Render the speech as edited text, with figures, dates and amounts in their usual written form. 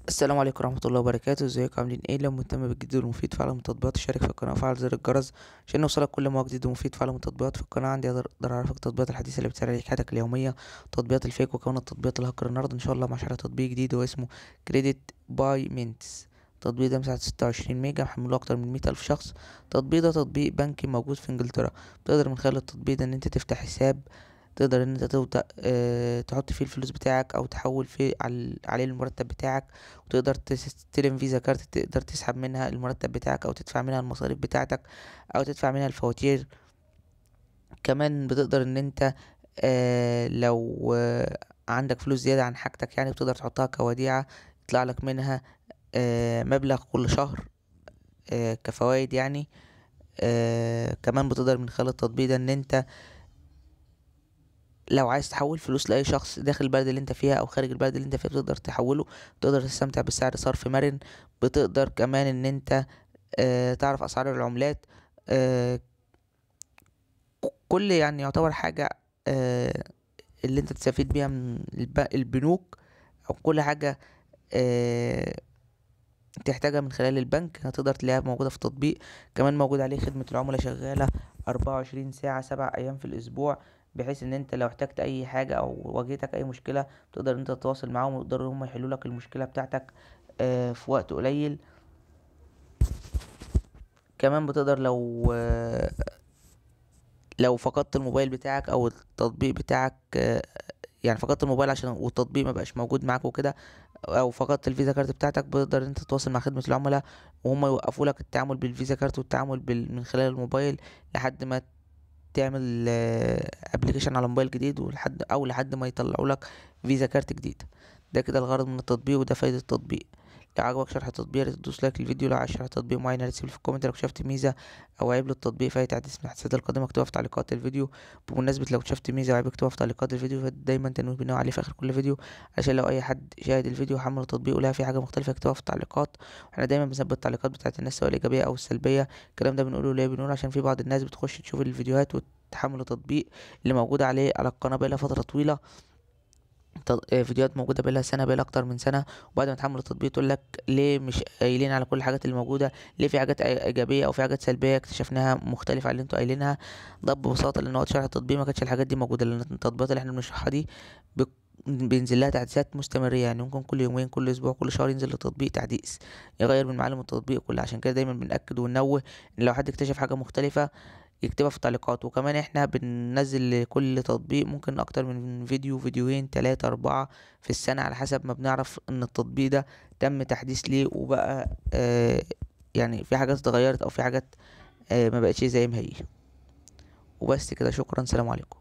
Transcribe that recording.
السلام عليكم ورحمة الله وبركاته. ازيكم عاملين ايه؟ لو مهتم بالجديد والمفيد في عالم التطبيقات اشترك في القناة وفعل زر الجرس عشان يوصلك كل ما هو جديد ومفيد في عالم التطبيقات. في القناة عندي اقدر اعرفك التطبيقات الحديثة اللي بتسهل عليك حياتك اليومية، تطبيقات ال fake وكون التطبيقات الهاكر. النهارده ان شاء الله مع شرح تطبيق جديد واسمه Credit Payments. التطبيق ده مساحته 26 ميجا، محمله اكتر من 100,000 شخص. التطبيق ده تطبيق بنكي موجود في انجلترا. تقدر من خلال التطبيق ده ان انت تفتح حساب، تقدر ان انت تبدأ تحط فيه الفلوس بتاعك او تحول فيه عليه المرتب بتاعك، وتقدر تستلم Visa card تقدر تسحب منها المرتب بتاعك او تدفع منها المصاريف بتاعتك او تدفع منها الفواتير. كمان بتقدر ان انت لو عندك فلوس زيادة عن حاجتك يعني بتقدر تحطها كوديعة يطلع لك منها مبلغ كل شهر كفوائد يعني. كمان بتقدر من خلال التطبيق ده ان انت لو عايز تحول فلوس لأي شخص داخل البلد اللي انت فيها او خارج البلد اللي انت فيها بتقدر تحوله. بتقدر تستمتع بسعر صرف مرن. بتقدر كمان ان انت تعرف اسعار العملات. كل يعني يعتبر حاجة اللي انت تستفيد بيها من البنوك او كل حاجة تحتاجها من خلال البنك هتقدر تلاقيها موجودة في التطبيق. كمان موجود عليه خدمة العملاء شغالة 24 ساعة 7 أيام في الأسبوع، بحيث ان انت لو احتجت اي حاجة او واجهتك اي مشكلة تقدر ان انت تتواصل معاهم ويقدروا هم يحلوا لك المشكلة بتاعتك في وقت قليل. كمان بتقدر لو فقدت الموبايل بتاعك او التطبيق بتاعك، يعني فقدت الموبايل عشان والتطبيق ما بقاش موجود معاك وكده، او فقدت ال Visa card بتاعتك، بتقدر انت تتواصل مع خدمة العملاء وهم يوقفوا لك التعامل بال Visa card والتعامل من خلال الموبايل لحد ما تعمل application على موبايل جديد، ولحد ما يطلعوا لك Visa card جديد. ده كده الغرض من التطبيق وده فايدة التطبيق. لو عجبك شرح التطبيق يا ريت تدوس like للفيديو. لو عايز شرح تطبيق معين يا ريت تسيب في ال comment. لو شفت ميزة او عيب للتطبيق فهي تحديث من التحديثات القادمة اكتبها في تعليقات الفيديو. بمناسبة لو شفت ميزة او عيب اكتبها في تعليقات الفيديو، فدايما تنويه بنوع عليه في اخر كل فيديو، عشان لو اي حد شاهد الفيديو وحمل التطبيق ولقى فيه حاجة مختلفة اكتبها في التعليقات. واحنا دايما بنثبت التعليقات بتاعت الناس سواء الايجابية او السلبية. الكلام ده بنقوله ليه؟ بنقوله عشان في بعض الناس بتخش تشوف الفيديوهات وتحمل التطبيق اللي موجود عليه على القناة بقالها فترة طويلة، فيديوهات موجودة بقالها سنة، بقالها أكتر من سنة، وبعد ما تحمل التطبيق تقول لك ليه مش قايلين على كل الحاجات اللي موجودة، ليه في حاجات إيجابية أو في حاجات سلبية اكتشفناها مختلفة عن اللي انتوا قايلينها. ده ببساطة لأن وقت شرح التطبيق ما كانتش الحاجات دي موجودة، لأن التطبيقات اللي احنا بنشرحها دي بينزل لها تحديثات مستمرة، يعني ممكن كل يومين كل أسبوع كل شهر ينزل للتطبيق تحديث يغير من معالم التطبيق كله. عشان كده دايما بنأكد وننوه إن لو حد اكتشف حاجة مختلفة يكتبها في التعليقات. وكمان احنا بننزل لكل تطبيق ممكن اكتر من فيديو، فيديوهين، 3، 4 في السنة، على حسب ما بنعرف ان التطبيق ده تم تحديث ليه وبقى يعني في حاجات اتغيرت او في حاجات ما بقتش زي ما هي. وبس كده، شكرا، سلام عليكم.